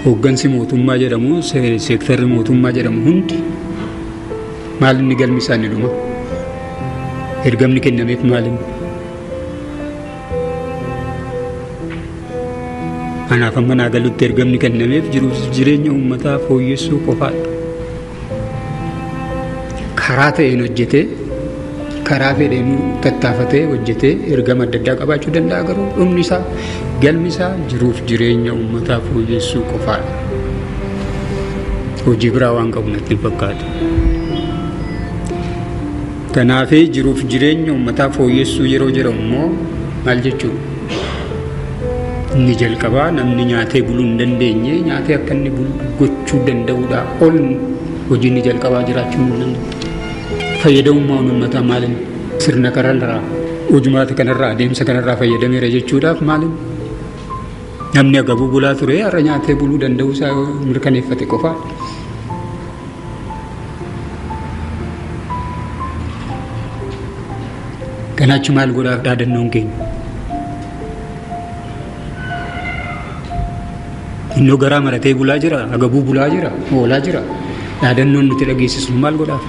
Hooggansi mootummaa jedhamu, seektarri mootummaa jedhamu hundi maal inni galmi isaa inni dhuma? Ergamni kennameef maal inni? Anaaf amma naa galutti ergamni kennameef jiruuf jireenya uummataa fooyyessuu qofaadha. Karaa ta'een hojjetee karaa fedheen tattaafatee hojjetee ergama adda addaa qabaachuu danda'a, garuu dhumni isaa, galmi isaa jiruuf jireenya uummataa fooyyessuu qofaadha. Hojii biraa waan qabu natti hin fakkaatu. Kanaaf jiruuf jireenya uummataa fooyyessuu yeroo jedhamu immoo maal jechuudha? Inni jalqabaa namni nyaatee buluu hin dandeenye nyaatee akka inni bulu gochuu danda'uudhaa ol hojii inni jalqabaa jiraachuu hin danda'u. Fayyadamummaan uummataa maaliin sirna kanarraa, hojumaata kanarraa, adeemsa kanarraa fayyadameera jechuudhaaf maaliin namni agabuu bulaa ture har'a nyaatee buluu danda'uu isaa mirkaneeffate qofaadha. Kanaachi maal godhaaf dhaadannoon keenya? Innoo garaa maratee bulaa jira, agabuu bulaa jira, oolaa jira. Dhaadannoon nuti dhageessisnu maal godhaaf?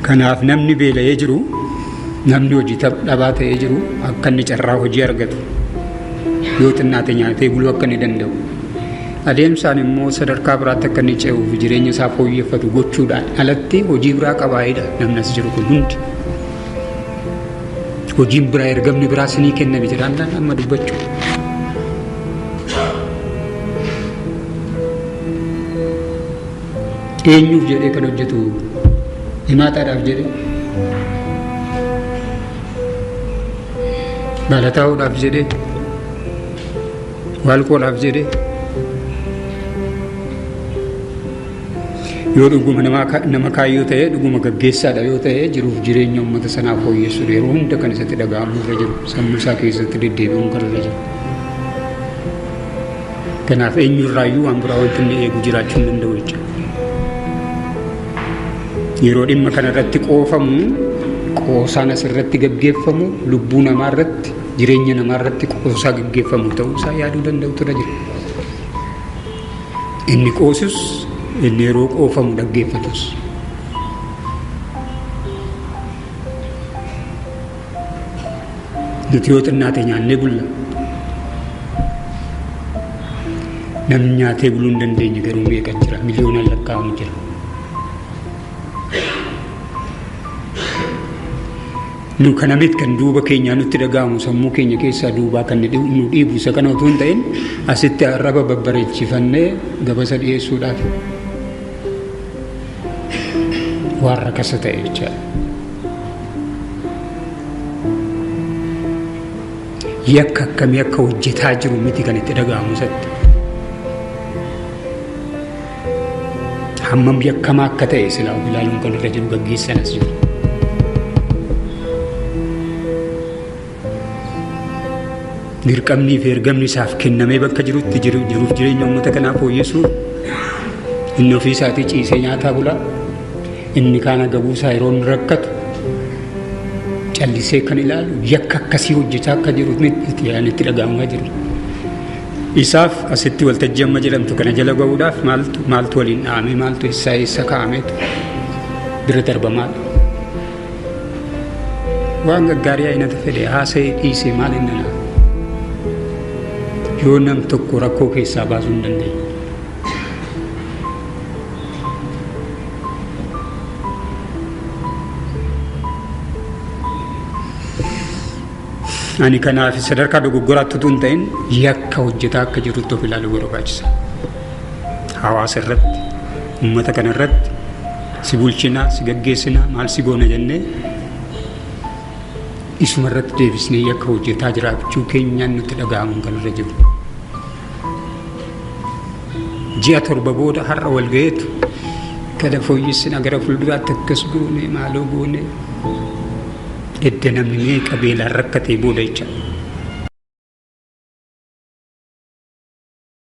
Kanaaf namni beela'ee jiru, namni hojii dhabaa ta'ee jiru akka inni carraa hojii argatu, yoo xinnaate nyaatee buluu akka inni danda'u, adeemsaan immoo sadarkaa biraatti akka inni ce'uuf jireenya isaa fooyyeffatu gochuudhaan alatti hojii biraa qabaayidha namni as jiru kun hundi. Hojiin biraa, ergamni biraa sinii kenname jedhaan amma dubbachuu. Eenyuuf jedhee kan hojjetu? Himaataadhaaf jedhee, balataa'uudhaaf jedhee, waalqoodhaaf jedhee? Yoo dhuguma nama kaayyoo ta'e, dhuguma gaggeessaadha yoo ta'e, jiruuf jireenya uummata sanaa fooyyessuudha yeroo hunda kan isatti dhaga'amu irra jiru, sammuu isaa keessatti deddeebi'uun kan irra jiru. Kanaaf eenyurraayyuu waan biraa wanti inni eegu jiraachuu hin danda'u jechuudha. Yeroo dhimma kana irratti qoofamu, qoosaan asirratti gaggeeffamu lubbuu namaa irratti, jireenya namaa irratti qoosaa gaggeeffamu ta'uu isaa yaaduu danda'utu irra jira. Inni qoosus, inni yeroo qoofamu dhaggeeffatus. Nuti yoo xinnaate nyaannee bulla. Namni nyaatee buluu hin dandeenye garuu meeqa jira? Miliyoonaan lakkaa'amu jira. Nu kana miti kan duuba keenyaa nutti dhaga'amu, sammuu keenya keessaa duubaa kan nu dhiibu isa kana utuu hin ta'in, asitti arraba babbareechifannee gabasa dhiyeessuudhaaf waan rakasa ta'e jechaadha. Yakka akkamii akka hojjetaa jiru miti kan itti dhaga'amu isatti. Hammam yakkamaa akka ta'e silaa of ilaaluun kan irra jiru gaggeessan as jiru. Dirqamnii fi ergamni isaaf kennamee bakka jirutti jiruuf jireenya uummata kanaa fooyyessuu, inni ofii isaatii ciisee nyaataa bulaa, inni kaan agabuu isaa yeroo inni rakkatu callisee kan ilaalu yakka akkasii hojjechaa akka jiru itti dhaga'amaa jiru. Isaaf asitti waltajjii amma jedhamtu kana jala ga'uudhaaf maaltu maaltu waliin dha'amee, maaltu eessaa eessa kaa'ameetu bira darbamaadha. Waan gaggaarii aynata fedhe haasa'ee dhiisee maal inni naa? Yoo nam tokko rakkoo keessaa baasuu hin dandeenye. Ani kanaaf sadarkaa dogoggoraatti utuu hin ta'in yakka hojjetaa akka jirutti of ilaaluu barbaachisa. Hawaasa irratti, uummata kana irratti si bulchinaa, si gaggeessinaa, maal si goona jennee isuma irratti deebisnee yakka hojjetaa jiraachuu keenyaan nutti dhaga'amuun kan irra jiru. Ji'a 7 booda har'a wal ga'eetu kana fooyyessina, gara fuulduraatti akkas goone, maaloo goone, edda namni meeqa beelaan rakkatee booda jecha.